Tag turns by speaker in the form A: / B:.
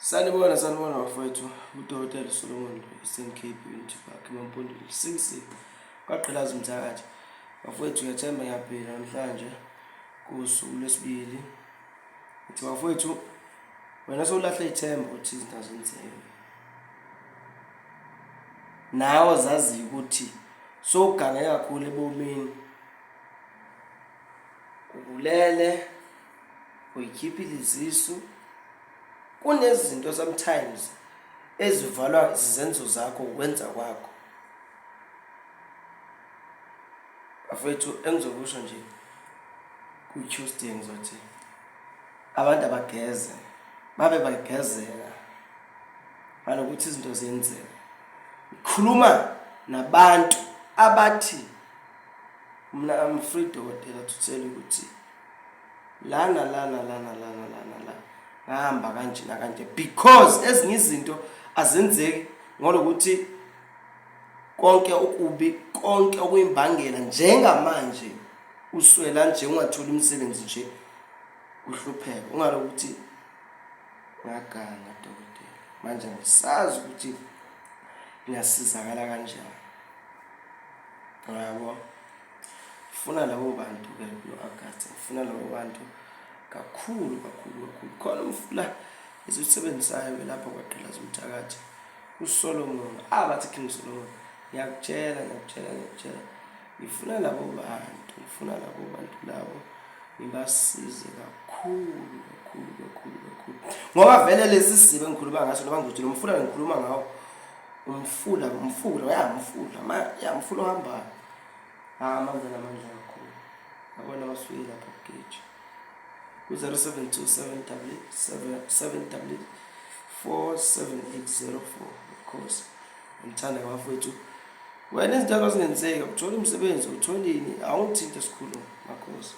A: Sanibona, sanibona bafowethu, uDokotela Solomon, Eastern Cape, Unity Park, eMampondweni, 6 kwagqilaza umthakathi. Bafowethu, ngiyathemba ngiyaphila namhlanje kusuku lwesibili. Ngithi bafowethu, wena sowulahle ithemba ukuthi izinto azenzeki. Nawe zaziyo ukuthi sowugange kakhulu ebomini. Ubulele, uyikhiphile izisu. Kunezinto sometimes ezivalwa izenzo zakho ukwenza kwakho. Bafethu, engizokusho nje ku-Tuesday, ngizothi abantu abageze, babe bagezela ngalokuthi izinto ziyenzeka. Ngikhuluma nabantu abathi mina I'm free, dokotela, to tell you ukuthi lana lana lana lana lana la ngahamba kanje nakanje, because ezinye izinto azenzeki ngolokuthi konke okubi, konke okuyimbangela njengamanje uswela nje, ungatholi umsebenzi nje, uhlupheka, ungalokuthi ngaganga dokotela, manje ngisazi ukuthi ngingasizakala kanjani, yabo. Ngifuna labo bantu-ke kulo-Agasti, ngifuna labo bantu kakhulu kakhulu kakhulu. Khona umfula esiwusebenzisayo-ke lapha kwagqilaza umthakathi uSolomon, bathi King Solomon. Ngiyakutshela, ngiyakutshela, ngiyakutshela, ngifuna labo bantu, ngifuna labo bantu labo ngibasize kakhulu kakhulu kakhulu kakhulu, ngoba vele lesi sibe engikhuluma ngaso, noma ngizothi lo mfula ngikhuluma ngawo, umfula, umfula ya mfula ma ya mfula ohambayo, amanzi anamandla kakhulu, yabona. Basuke lapha kugeji ku-072 7 7 47804. Of course ngithanda bafowethu, wena izinto zakho zingenzeki, uthola umsebenzi, utholini, awungithinte, sikhulu makhosi.